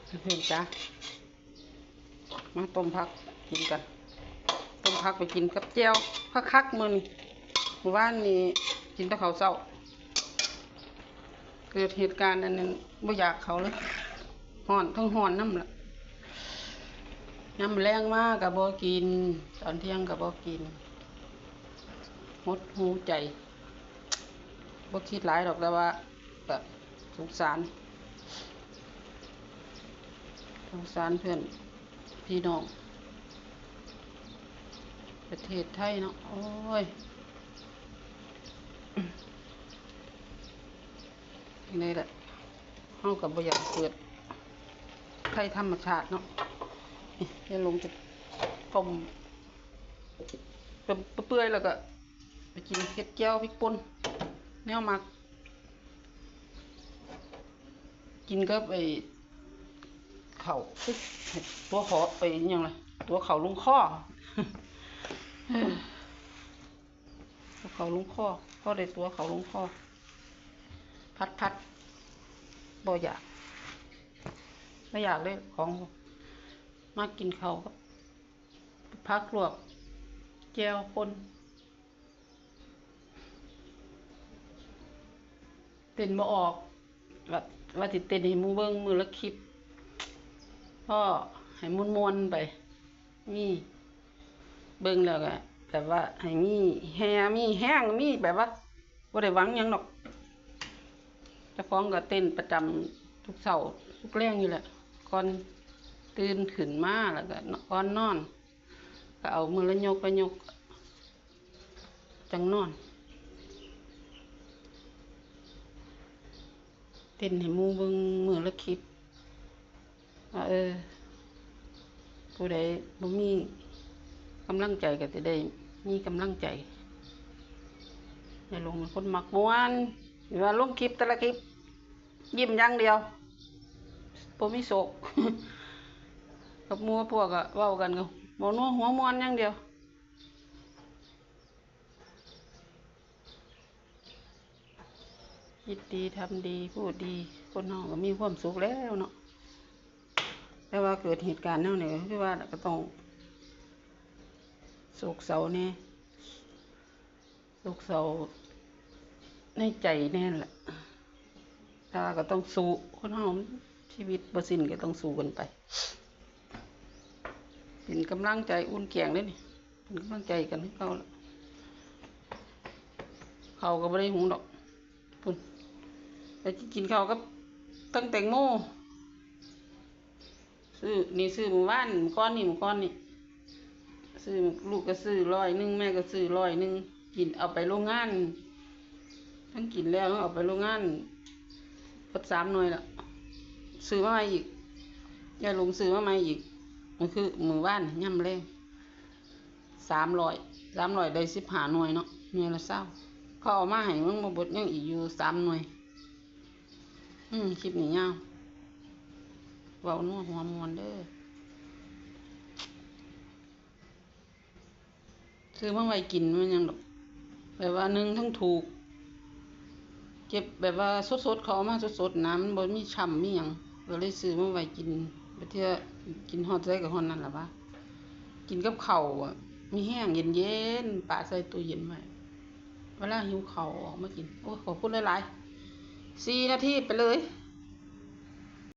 ເພື່ອນໆ ຈ້າ ມາຕົ້ມຜັກກິນກັນ. ຕົ້ມຜັກໄປກິນກັບແຈ່ວຄັກໆ ມື້ນີ້. ມື້ວານນີ້ກິນແຕ່ເຂົ້າເຊົ້າ. ເກີດເຫດການອັນນັ້ນ ບໍ່ຢາກເຂົ້າເລີຍ. ຮ້ອນ ທັງຮ້ອນນຳລະ. ຍາມແລງມາກໍບໍ່ກິນ, ຕອນທ່ຽງກໍບໍ່ກິນ. ຫົດຫູໃຈ. ບໍ່ຄິດຫຼາຍດອກ, ແຕ່ວ່າ ກະສົງສານ ສົງສານເພື່ອນພີ່ນ້ອງປະເທດໄທເນາະ. ໂອ້ຍ ຈັ່ງໃດລະ ເຮົາກໍບໍ່ຢາກເກີດໄພທຳມະຊາດເນາະ. ນີ້ ຍາຍຫຼົງຈະຕົ້ມ ຕົ້ມເປື່ອຍແລ້ວກໍ ໄປກິນເຮັດແຈ່ວພິກປົ່ນ ແນວມັກ ກິນກັບໄອ້ເຂົ້າ ຕົວະເຂົ້າ ໄອ້ຫຍັງລະ ຕົວະເຂົ້າລົງຄໍ ຕົວະເຂົ້າລົງຄໍ ພໍໄດ້ຕົວະເຂົ້າລົງຄໍ ຜັດໆ ບໍ່ຢາກ ບໍ່ຢາກເລີຍ ຂອງ ມັກກິນເຂົ້າກັບຜັກລວກ ແຈ່ວປົ່ນ. ເຕັ້ນບໍ່ອອກ ວ່າ ວ່າຊິເຕັ້ນໃຫ້ໝູ່ເບິ່ງມື້ລະຄລິບ ພໍໃຫ້ມ່ວນໆໄປ ມີເບິ່ງແລ້ວກະແບບວ່າໃຫ້ມີແຮງ ມີແຮງ ມີແບບວ່າບໍ່ໄດ້ຫວັງຫຍັງດອກ. ເຈົ້າຂອງກໍເຕັ້ນປະຈຳທຸກເຊົ້າທຸກແລງຢູ່ແຫຼະ ກ່ອນຕື່ນຂຶ້ນມາ ແລ້ວກໍກ່ອນນອນ ກໍເອົາມື້ລະຍົກລະຍົກ ຈັ່ງນອນ ເຕັ້ນໃຫ້ໝູ່ເບິ່ງມື້ລະຄລິບ ວ່າ ເອີ ຜູ້ໃດບໍ່ມີກຳລັງໃຈກໍຈະໄດ້ມີກຳລັງໃຈ. ຍາຍຫຼົງເປັນຄົນມັກມ່ວນ ເວລາລົງຄລິບແຕ່ລະຄລິບ ຍິ້ມຢ່າງດຽວ ບໍ່ມີໂສກ ກັບໝູ່ກັບພວກກໍເວົ້າກັນກໍຫົວນົວຫົວມ່ວນຢ່າງດຽວ. ຄິດດີທຳດີ ພູດດີ ຄົນເຮົາກໍມີຄວາມສຸກແລ້ວເນາະ. ແຕ່ວ່າເກີດເຫດການແນວນີ້ ຄືວ່າລະ ກໍຕ້ອງໂສກເສົ້າແດ່ ໂສກເສົ້າໃນໃຈແດ່ລະ. ແຕ່ວ່າກໍຕ້ອງສູ້ ຄົນເຮົາຊີວິດບໍ່ສິ້ນກໍຕ້ອງສູ້ກັນໄປ. ເປັນກຳລັງໃຈອຸ່ນແກງເດ້ນີ້ ເປັນກຳລັງໃຈກັນຄືເກົ່າລະ. ເຂົ້າກໍບໍ່ໄດ້ຫຸງດອກ ພຸ້ນ ໄປກິນເຂົ້າກັບທັງແຕງໂມ. ຊື້ ນີ້ຊື້ມື້ວານ ມື້ກ່ອນນີ້ ມື້ກ່ອນນີ້ ຊື້ ລູກກໍຊື້ຮ້ອຍໜຶ່ງ ແມ່ກໍຊື້ຮ້ອຍໜຶ່ງ ກິນເອົາໄປໂລງງານ ທັງກິນແລ້ວເອົາໄປໂລງງານ ເບິດສາມໜ່ວຍລະ ຊື້ມາໃໝ່ອີກ ຍາຍຫຼົງຊື້ມາໃໝ່ອີກ. ມັນຄືມື້ວານຍາມແລງ ສາມຮ້ອຍ ສາມຮ້ອຍໄດ້ສິບຫ້າໜ່ວຍເນາະ ໜ່ວຍລະຊາວ ເຂົາເອົາມາໃຫ້ມັນບໍ່ເບິດ ຍັງອີກຢູ່ສາມໜ່ວຍ. ອືມ ຄລິບນີ້ຍາວ ເວົ້ານົວຫົວມ່ວນເດີ. ຊື້ມາໄວ້ກິນແມ່ນຫຍັງດອກ ແບບວ່າ ໜຶ່ງ ທັງຖືກ ເກັບແບບວ່າສົດໆ ເຂົາເອົາມາສົດໆນະ ມັນບໍ່ມີຊ້ຳມີຫຍັງ ກໍເລີຍຊື້ມາໄວ້ກິນ ບາດເທື່ອກິນຮອດໃສກໍຮອດນັ້ນລະວ່າ ກິນກັບເຂົ້າ ມີແຮງ ເຢັນໆ ປະໃສ່ຕູ້ເຢັນໄວ້ ເວລາຫິວເຂົ້າອອກມາກິນ. ໂອ້ຍ ຂອບຄຸນຫຼາຍໆ ສີ່ນາທີໄປເລີຍ.